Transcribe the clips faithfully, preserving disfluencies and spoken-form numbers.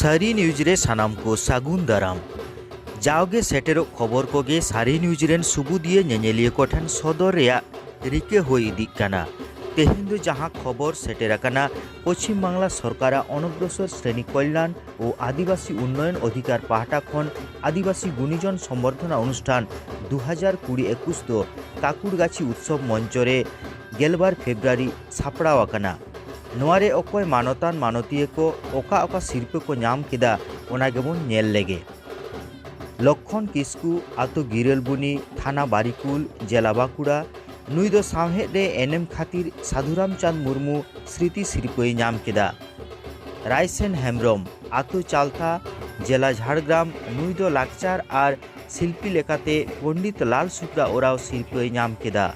ᱥᱟᱹᱨᱤ ᱱᱤᱭᱩᱡᱽ ᱨᱮ ᱥᱟᱱᱟᱢ ᱠᱚ ᱥᱟᱹᱜᱩᱱ ᱫᱟᱨᱟᱢ᱾ ᱡᱟᱣᱜᱮ ᱥᱮᱴᱮᱨᱚᱜ ᱠᱷᱚᱵᱚᱨ ᱠᱚᱜᱮ ᱥᱟᱹᱨᱤ ᱱᱤᱭᱩᱡᱽ ᱨᱮᱱ ᱥᱩᱵᱩᱫᱤᱭᱟᱹ ᱧᱮᱧᱮᱞᱤᱭᱟᱹ ᱠᱚᱴᱷᱮᱱ ᱥᱚᱫᱚᱨ ᱨᱮᱭᱟᱜ ᱨᱤᱠᱟᱹ ᱦᱩᱭ ᱤᱫᱤᱜ ᱠᱟᱱᱟ᱾ ᱛᱮᱦᱮᱧ ᱫᱚ ᱡᱟᱦᱟᱸ ᱠᱷᱚᱵᱚᱨ ᱥᱮᱴᱮᱨ ᱟᱠᱟᱱᱟ, ᱯᱚᱪᱷᱤᱢ ᱵᱟᱝᱞᱟ ᱥᱚᱨᱠᱟᱨᱟᱜ ᱚᱱᱚᱜᱨᱚᱥᱚᱨ ᱥᱨᱮᱱᱤ ᱠᱚᱞᱭᱟᱱ ᱳ ᱟᱹᱫᱤᱵᱟᱹᱥᱤ ᱩᱱᱱᱚᱭᱚᱱ ᱚᱫᱷᱤᱠᱟᱨ ᱯᱟᱦᱴᱟ ᱠᱷᱚᱱ ᱟᱹᱫᱤᱵᱟᱹᱥᱤ ᱜᱩᱱᱤᱡᱚᱱ ᱥᱚᱢᱵᱚᱨᱫᱷᱚᱱᱟ ᱚᱱᱩᱥᱴᱷᱟᱱ ᱫᱩ ᱦᱟᱡᱟᱨ ᱠᱩᱲᱤ ᱮᱠᱩᱥ ᱫᱚ ᱠᱟᱠᱩᱲᱜᱟᱪᱷᱤ ᱩᱛᱥᱚᱵ ᱢᱚᱧᱪᱚ ᱨᱮ ᱜᱮᱞᱵᱟᱨ ᱯᱷᱮᱵᱽᱨᱩᱣᱟᱨᱤ ᱥᱟᱯᱲᱟᱣ ᱟᱠᱟᱱᱟ᱾ ᱱᱚᱣᱟ ᱨᱮ ᱚᱠᱚᱭ ᱢᱟᱱᱚᱛᱟᱱ ᱢᱟᱱᱚᱛᱤᱭᱟᱹ ᱠᱚ ᱚᱠᱟ ᱚᱠᱟ ᱥᱤᱨᱯᱟᱹ ᱠᱚ ᱧᱟᱢ ᱠᱮᱫᱟ, ᱚᱱᱟ ᱜᱮᱵᱚᱱ ᱧᱮᱞ ᱞᱮᱜᱮ᱾ ᱞᱚᱠᱠᱷᱚᱱ ᱠᱤᱥᱠᱩ, ᱟᱛᱳ ᱜᱤᱨᱟᱹᱞᱵᱩᱱᱤ, ᱛᱷᱟᱱᱟ ᱵᱟᱨᱤᱠᱩᱞ, ᱡᱮᱞᱟ ᱵᱟᱸᱠᱩᱲᱟ, ᱱᱩᱭ ᱫᱚ ᱥᱟᱶᱦᱮᱫ ᱨᱮ ᱮᱱᱮᱢ ᱠᱷᱟᱹᱛᱤᱨ ᱥᱟᱫᱷᱩᱨᱟᱢ ᱪᱟᱸᱫᱽ ᱢᱩᱨᱢᱩ ᱥᱨᱤᱛᱤ ᱥᱤᱨᱯᱟᱹᱭ ᱧᱟᱢ ᱠᱮᱫᱟ᱾ ᱨᱟᱭᱥᱮᱱ ᱦᱮᱢᱵᱽᱨᱚᱢ, ᱟᱛᱳ ᱪᱟᱞᱛᱷᱟ, ᱡᱮᱞᱟ ᱡᱷᱟᱲᱜᱨᱟᱢ, ᱱᱩᱭ ᱫᱚ ᱞᱟᱠᱪᱟᱨ ᱟᱨ ᱥᱤᱞᱯᱤ ᱞᱮᱠᱟᱛᱮ ᱯᱚᱱᱰᱤᱛ ᱞᱟᱞ ᱥᱩᱵᱽᱨᱟ ᱳᱨᱟᱣ ᱥᱤᱨᱯᱟᱹᱭ ᱧᱟᱢ ᱠᱮᱫᱟ᱾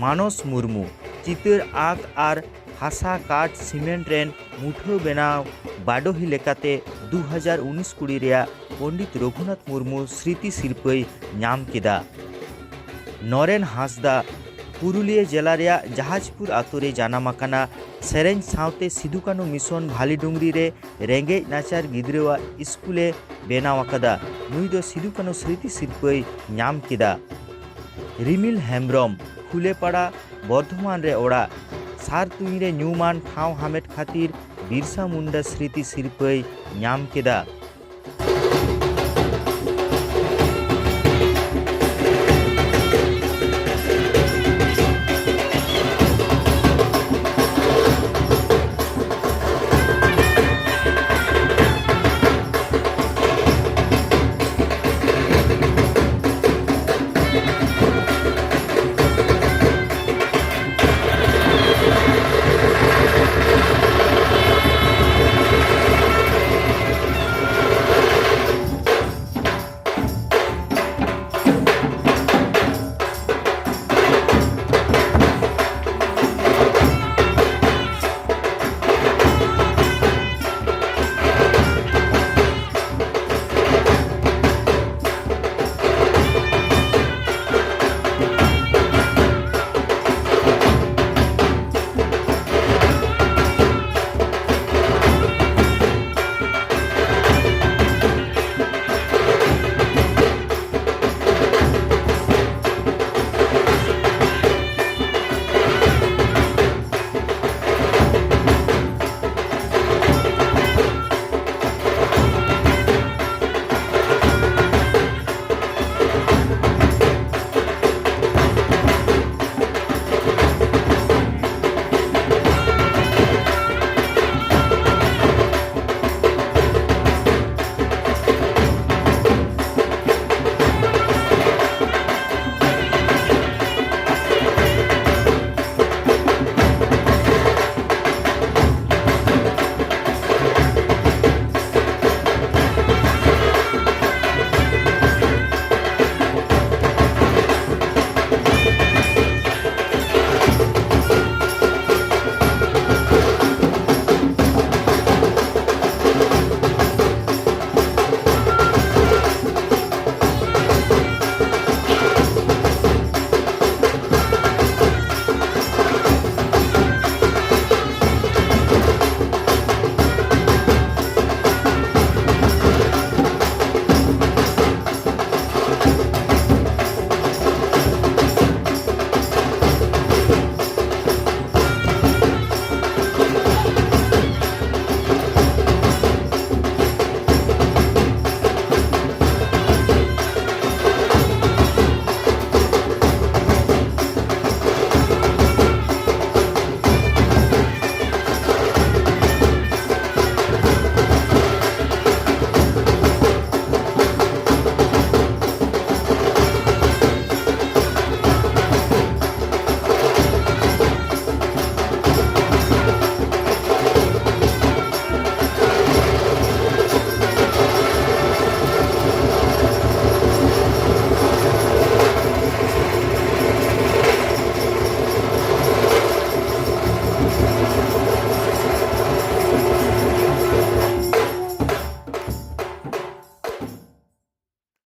ᱢᱟᱱᱚᱥ ᱢᱩᱨᱢᱩ, ᱪᱤᱛᱟᱹᱨ ᱟᱸᱠ ᱟᱨ ᱦᱟᱥᱟ, ᱠᱟᱴ, ᱥᱤᱢᱮᱱᱴ ᱨᱮᱱ ᱢᱩᱴᱷᱟᱹᱱ ᱵᱮᱱᱟᱣ ᱵᱟᱰᱚᱦᱤ ᱞᱮᱠᱟᱛᱮ ᱫᱩ ᱦᱟᱡᱟᱨ ᱩᱱᱤᱥ ᱠᱩᱲᱤ ᱨᱮᱭᱟᱜ ᱯᱚᱱᱰᱤᱛ ᱨᱚᱜᱷᱩᱱᱟᱛᱷ ᱢᱩᱨᱢᱩ ᱥᱨᱤᱛᱤ ᱥᱤᱨᱯᱟᱹᱭ ᱧᱟᱢ ᱠᱮᱫᱟ᱾ ᱱᱚᱨᱮᱱ ᱦᱟᱸᱥᱫᱟ, ᱯᱩᱨᱩᱞᱤᱭᱟᱹ ᱡᱮᱞᱟ ᱨᱮᱭᱟᱜ ᱡᱟᱦᱟᱡᱽᱯᱩᱨ ᱟᱛᱳ ᱨᱮ ᱡᱟᱱᱟᱢ ᱟᱠᱟᱱᱟ᱾ ᱥᱮᱨᱮᱧ ᱥᱟᱶᱛᱮ ᱥᱤᱫᱩ ᱠᱟᱹᱱᱩ ᱢᱤᱥᱚᱱ ᱵᱷᱟᱞᱤᱰᱩᱝᱨᱤ ᱨᱮ ᱨᱮᱸᱜᱮᱡ ᱱᱟᱪᱟᱨ ᱜᱤᱫᱽᱨᱟᱹᱣᱟᱜ ᱥᱠᱩᱞᱮ ᱵᱮᱱᱟᱣ ᱟᱠᱟᱫᱟ᱾ ᱱᱩᱭ ᱫᱚ ᱥᱤᱫᱩ ᱠᱟᱹᱱᱩ ᱥᱨᱤᱛᱤ ᱥᱤᱨᱯᱟᱹᱭ ᱧᱟᱢ ᱠᱮᱫᱟ᱾ ᱨᱤᱢᱤᱞ ᱦᱮᱢᱵᱽᱨᱚᱢ, ᱠᱷᱩᱞᱮᱯᱟᱲᱟ, ᱵᱚᱨᱫᱷᱚᱢᱟᱱ ᱨᱮ ᱚᱲᱟᱜ, ᱥᱟᱨ ᱛᱩᱧ ᱨᱮ ᱧᱩᱢᱟᱱ ᱴᱷᱟᱶ ᱦᱟᱢᱮᱴ ᱠᱷᱟᱹᱛᱤᱨ ᱵᱤᱨᱥᱟ ᱢᱩᱱᱰᱟ ᱥᱨᱤᱛᱤ ᱥᱤᱨᱯᱟᱹᱭ ᱧᱟᱢ ᱠᱮᱫᱟ᱾